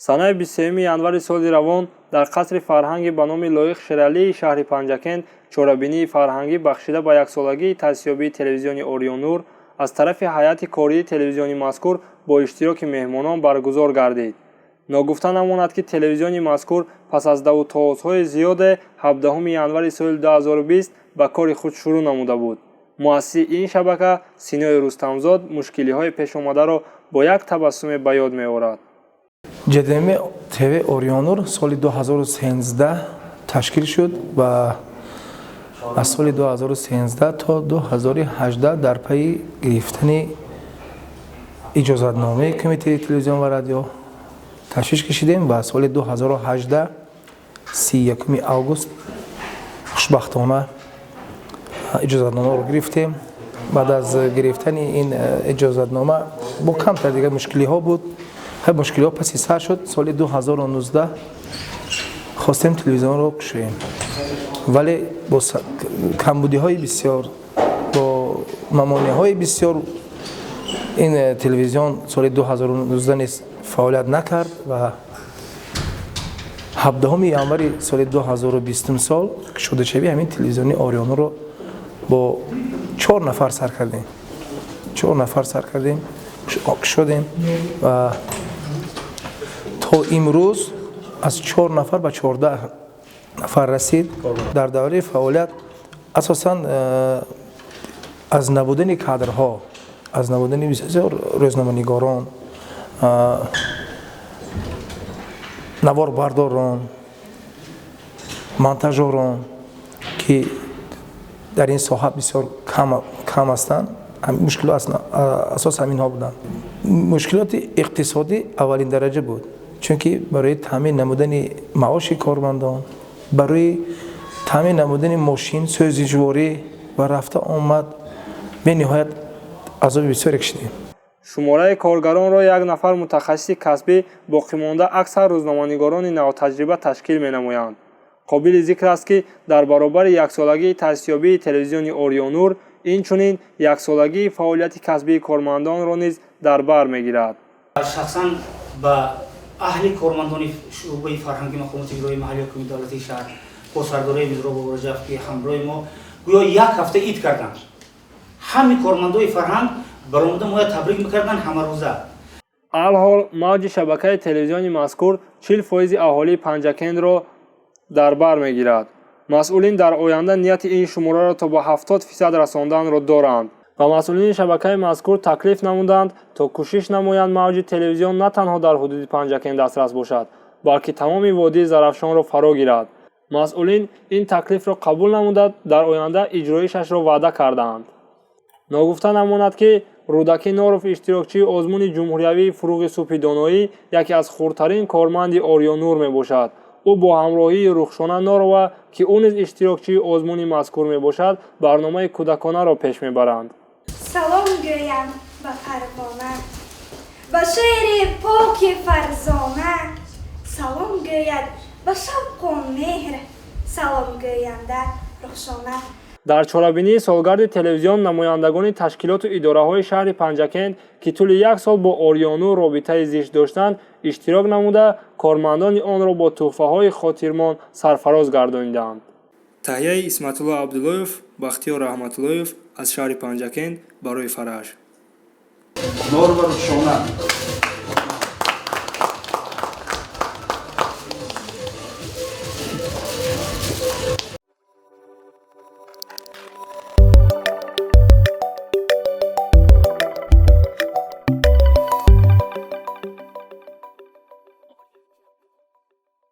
Санаи 23 январи соли равон дар қасри фарҳанги ба номи Лоиқ Шералии шаҳри Панҷакент чорабинии фарҳангӣ, бахшида ба яксолагии таъсисёбии телевизиони «Ориёнур» аз тарафи ҳайати кории телевизиони мазкур бо иштироки меҳмонон баргузор гардид. Ногуфта намонад, ки телевизиони мазкур пас аз давутобозҳои зиёде 17 январи соли 2020 ба кори худ шурӯъ намуда буд. Муассиси ин шабака Синои Рустамзод мушкилиҳои пешомадаро бо як табассуме ба ёд меорад. ҶДМ ТВ «Ориёнур» соли 2013 ташкил шуд ва аз соли 2013 то 2018 дар пайи гирифтани иҷозатномаи Кумитаи телевизион ва радио ташвиш кашидем ва соли 2018 31 август хушбахтона иҷозатномаро гирифтем. Баъд аз гирифтани ин иҷозатнома бо камтар дигар мушкилиҳо буд. Мушкилиҳо паси сар шуд. Соли 2019 хостем телевизионро кушоем, вале бо камбудиҳои бисёр, бо мамониҳои бисёр ин телевизион соли 2019 низ фаъолият накард ва 17 январи соли 2020 сол кушодашавии ҳамин телевизиони «Ориёнурро» бо чор нафар сар кардем, чор нафар сар кардем, кушодем ва то имрӯз аз чор нафар ба 14 нафар расид. Дар давраи фаъолият асосан аз набудани кадрҳо, аз набудани бисёр рӯзноманигорон, наворбардорон, монтажёрон, ки дар ин соҳа бисёр кам ҳастанд, мушкилот асос ҳаминҳо буданд. Мушкилоти иқтисодӣ аввалин дараҷа буд, чунки барои таъмин намудани маоши кормандон, барои таъмин намудани мошин, сӯзишворӣ ва рафта омад бениҳоят азоби бисёре кашидем. Шумораи коргаронро як нафар мутахассиси касбӣ, боқимонда аксар рӯзноманигорони навтаҷриба ташкил менамоянд. Қобили зикр аст, ки дар баробари яксолагии таъсисёбии телевизиони «Ориёнур» инчунин яксолагии фаъолияти касбии кормандонро низ дар бар мегирад. Шахсан ба аҳли кормандони шӯъбаи фарҳанги мақомоти иҷроии маҳаллии ҳокимияти давлатии шаҳр бо сардории Мизро Бобораҷаб, ки ҳамроҳи мо гӯё як ҳафта ид карданд. Ҳами кормандои фарҳанг баромада моя табрик мекарданд ҳамарӯза. Алҳол мавҷи шабакаи телевизиони мазкур 40 фоизи аҳолии Панҷакентро дар бар мегирад. Масъулин дар оянда нияти ин шумораро то ба 70 фисад расонданро доранд ва масъулини шабакаи мазкур таклиф намуданд, то кӯшиш намоянд мавҷи телевизион на танҳо дар ҳудуди Панҷакент дастрас бошад, балки тамоми водии Зарафшонро фаро гирад. Масъулин ин таклифро қабул намуда, дар оянда иҷроишашро ваъда кардаанд. Ногуфта намонад, ки Рӯдакӣ Норов, иштирокчии озмуни ҷумҳуриявии «Фурӯғи субҳи доноӣ», яке аз хурдтарин корманди «Ориёнур» мебошад. Ӯ бо ҳамроҳии Рухшона Норова, ки ӯ низ иштирокчии озмуни мазкур мебошад, барномаи кӯдаконаро пеш мебаранд. Салом гӯям ба парвона, ба шеъри поки фарзона. Салом гӯяд ба шавқу меҳр салом гӯянда Рухшона. Дар чорабинии солгарди телевизион намояндагони ташкилоту идораҳои шаҳри Панҷакент, ки тӯли як сол бо «Ориёнур» робитаи зич доштанд, иштирок намуда, кормандони онро бо тӯҳфаҳои хотирмон сарфароз гардониданд. Таҳияи Исматулло Абдуллоев, Бахтиёр Раҳматуллоев аз шаҳри Панҷакент барои «Фараж». Норова Рухшона.